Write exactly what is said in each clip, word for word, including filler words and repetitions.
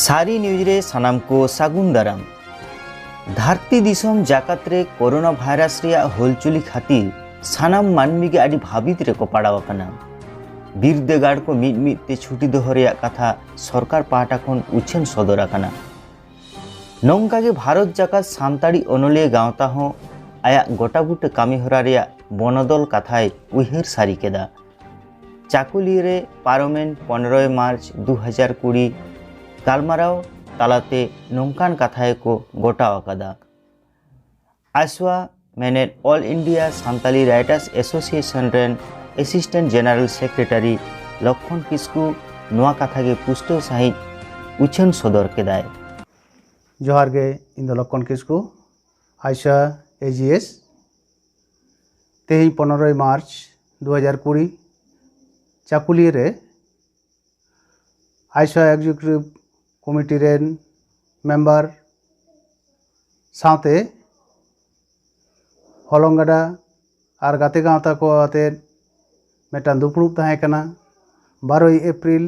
ᱥᱟᱹᱨᱤ ᱱᱤᱭᱩᱡᱽ ᱨᱮ ᱥᱟᱱᱟᱢ ᱠᱚ ᱥᱟᱹᱜᱩᱱ ᱫᱟᱨᱟᱢ᱾ ᱫᱷᱟᱹᱨᱛᱤ ᱫᱤᱥᱚᱢ ᱡᱟᱠᱟᱛ ᱨᱮ ᱠᱳᱨᱳᱱᱟ ᱵᱷᱟᱭᱨᱟᱥ ᱨᱮᱭᱟᱜ ᱦᱚᱞᱪᱩᱞᱤ ᱠᱷᱟᱹᱛᱤᱨ ᱥᱟᱱᱟᱢ ᱢᱟᱹᱱᱢᱤ ᱜᱮ ᱟᱹᱰᱤ ᱵᱷᱟᱹᱵᱤᱛ ᱨᱮᱠᱚ ᱯᱟᱲᱟᱣ ᱟᱠᱟᱱᱟ᱾ ᱵᱤᱨᱫᱟᱹᱜᱟᱲ ᱠᱚ ᱢᱤᱫ ᱢᱤᱫ ᱛᱮ ᱪᱷᱩᱴᱤ ᱫᱚᱦᱚ ᱨᱮᱭᱟᱜ ᱠᱟᱛᱷᱟ ᱥᱚᱨᱠᱟᱨ ᱯᱟᱦᱴᱟ ᱠᱷᱚᱱ ᱩᱪᱷᱟᱹᱱ ᱥᱚᱫᱚᱨ ᱟᱠᱟᱱᱟ᱾ ᱱᱚᱝᱠᱟ ᱜᱮ ᱵᱷᱟᱨᱚᱛ ᱡᱟᱠᱟᱛ ᱥᱟᱱᱛᱟᱲᱤ ᱚᱱᱚᱞᱤᱭᱟᱹ ᱜᱟᱶᱛᱟ ᱦᱚᱸ ᱟᱭᱟᱜ ᱜᱚᱴᱟ ᱵᱩᱴᱟᱹ ᱠᱟᱹᱢᱤ ᱦᱚᱨᱟ ᱨᱮᱭᱟᱜ ᱵᱚᱱᱚᱫᱚᱞ ᱠᱟᱛᱷᱟᱭ ᱩᱭᱦᱟᱹᱨ ᱥᱟᱹᱨᱤ ᱠᱮᱫᱟ᱾ ᱪᱟᱠᱩᱞᱤᱭᱟᱹ ᱨᱮ ᱯᱟᱨᱚᱢᱮᱱ ᱯᱚᱱᱨᱚᱭ ᱢᱟᱨᱪ ᱫᱩ ᱦᱟᱡᱟᱨ ᱠᱩᱲᱤ ᱜᱟᱞᱢᱟᱨᱟᱣ ᱛᱟᱞᱟᱛᱮ ᱱᱚᱝᱠᱟᱱ ᱠᱟᱛᱷᱟ ᱜᱮᱠᱚ ᱜᱚᱴᱟᱣ ᱟᱠᱟᱫᱟ᱾ ᱟᱭᱥᱣᱟ ᱢᱮᱱᱮᱫ all India Santali writers association ᱨᱮᱱ ᱮᱥᱤᱥᱴᱮᱱᱴ ᱡᱮᱱᱟᱨᱮᱞ ᱥᱮᱠᱨᱮᱴᱟᱨᱤ ᱞᱚᱠᱠᱷᱚᱱ ᱠᱤᱥᱠᱩ ᱱᱚᱣᱟ ᱠᱟᱛᱷᱟ ᱜᱮ ᱯᱩᱥᱴᱟᱹᱣ ᱥᱟᱺᱦᱤᱡ ᱩᱪᱷᱟᱹᱱ ᱥᱚᱫᱚᱨ ᱠᱮᱫᱟᱭ᱾ ᱡᱚᱦᱟᱨ ᱜᱮ, ᱤᱧ ᱫᱚ ᱞᱚᱠᱠᱷᱚᱱ ᱠᱤᱥᱠᱩ, ᱟᱭᱥᱣᱟ ᱮᱡᱤᱮᱥ᱾ ᱛᱮᱦᱮᱧ ᱯᱚᱱᱨᱚᱭ ᱢᱟᱨᱪ ᱫᱩ ᱦᱟᱡᱟᱨ ᱠᱩᱲᱤ ᱪᱟᱠᱩᱞᱤᱭᱟᱹ ᱨᱮ ᱟᱭᱥᱣᱟ ᱮᱠᱡᱤᱠᱤᱭᱩᱴᱤᱵᱷ ᱠᱚᱢᱤᱴᱤ ᱨᱮᱱ ᱢᱮᱢᱵᱟᱨ ᱥᱟᱶᱛᱮ ᱦᱚᱞᱚᱝ ᱜᱟᱰᱟ ᱟᱨ ᱜᱟᱛᱮ ᱜᱟᱶᱛᱟ ᱠᱚ ᱟᱛᱮᱫ ᱢᱤᱫᱴᱟᱝ ᱫᱩᱯᱲᱩᱵ ᱛᱟᱦᱮᱸ ᱠᱟᱱᱟ ᱵᱟᱨᱚᱭ ᱮᱯᱨᱤᱞ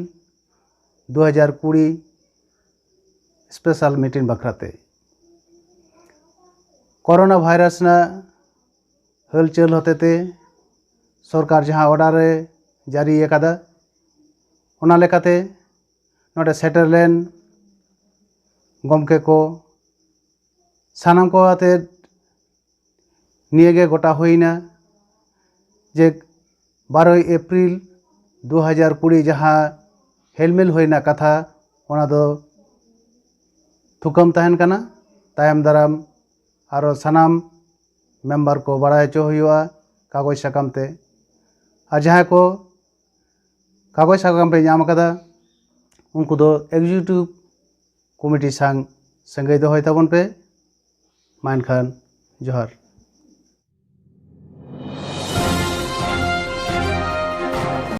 ᱫᱩ ᱦᱟᱡᱟᱨ ᱠᱩᱲᱤ ᱥᱯᱮᱥᱟᱞ ᱢᱤᱴᱤᱝ ᱵᱟᱠᱷᱨᱟᱛᱮ᱾ ᱠᱳᱨᱳᱱᱟ ᱵᱷᱟᱭᱨᱟᱥ ᱨᱮᱱᱟᱜ ᱦᱟᱹᱞᱪᱟᱹᱞ ᱦᱚᱛᱮᱛᱮ ᱥᱚᱨᱠᱟᱨ ᱡᱟᱦᱟᱸ ᱚᱰᱟᱨ ᱮ ᱡᱟᱹᱨᱤ ᱟᱠᱟᱫᱟ, ᱚᱱᱟ ᱞᱮᱠᱟᱛᱮ ᱱᱚᱰᱮ ᱥᱮᱴᱮᱨ ᱞᱮᱱ ᱜᱚᱢᱠᱮ ᱠᱚ ᱥᱟᱱᱟᱢ ᱠᱚ ᱟᱛᱮᱫ ᱱᱤᱭᱟᱹᱜᱮ ᱜᱚᱴᱟ ᱦᱩᱭᱱᱟ ᱡᱮ ᱵᱟᱨᱚᱭ ᱮᱯᱨᱤᱞ ᱫᱩ ᱦᱟᱡᱟᱨ ᱠᱩᱲᱤ ᱡᱟᱦᱟᱸ ᱦᱮᱞᱢᱮᱞ ᱦᱩᱭᱱᱟ ᱠᱟᱛᱷᱟ, ᱚᱱᱟ ᱫᱚ ᱛᱷᱩᱠᱟᱹᱢ ᱛᱟᱦᱮᱱ ᱠᱟᱱᱟ᱾ ᱛᱟᱭᱚᱢ ᱫᱟᱨᱟᱢ ᱟᱨᱚ ᱥᱟᱱᱟᱢ ᱢᱮᱢᱵᱟᱨ ᱠᱚ ᱵᱟᱲᱟᱭ ᱦᱚᱪᱚ ᱦᱩᱭᱩᱜᱼᱟ ᱠᱟᱜᱚᱡᱽ ᱥᱟᱠᱟᱢ ᱛᱮ᱾ ᱟᱨ ᱡᱟᱦᱟᱸᱭ ᱠᱚ ᱠᱟᱜᱚᱡᱽ ᱥᱟᱠᱟᱢ ᱯᱮ ᱧᱟᱢ ᱟᱠᱟᱫᱟ, ᱩᱱᱠᱩ ᱫᱚ ᱮᱠᱡᱤᱠᱤᱭᱩᱴᱤᱵᱷ ᱠᱚᱢᱤᱴᱤ ᱥᱟᱝ ᱥᱟᱹᱜᱟᱹᱭ ᱫᱚᱦᱚᱭ ᱛᱟᱵᱚᱱ ᱯᱮ᱾ ᱢᱟ ᱮᱱᱠᱷᱟᱱ ᱡᱚᱦᱟᱨ᱾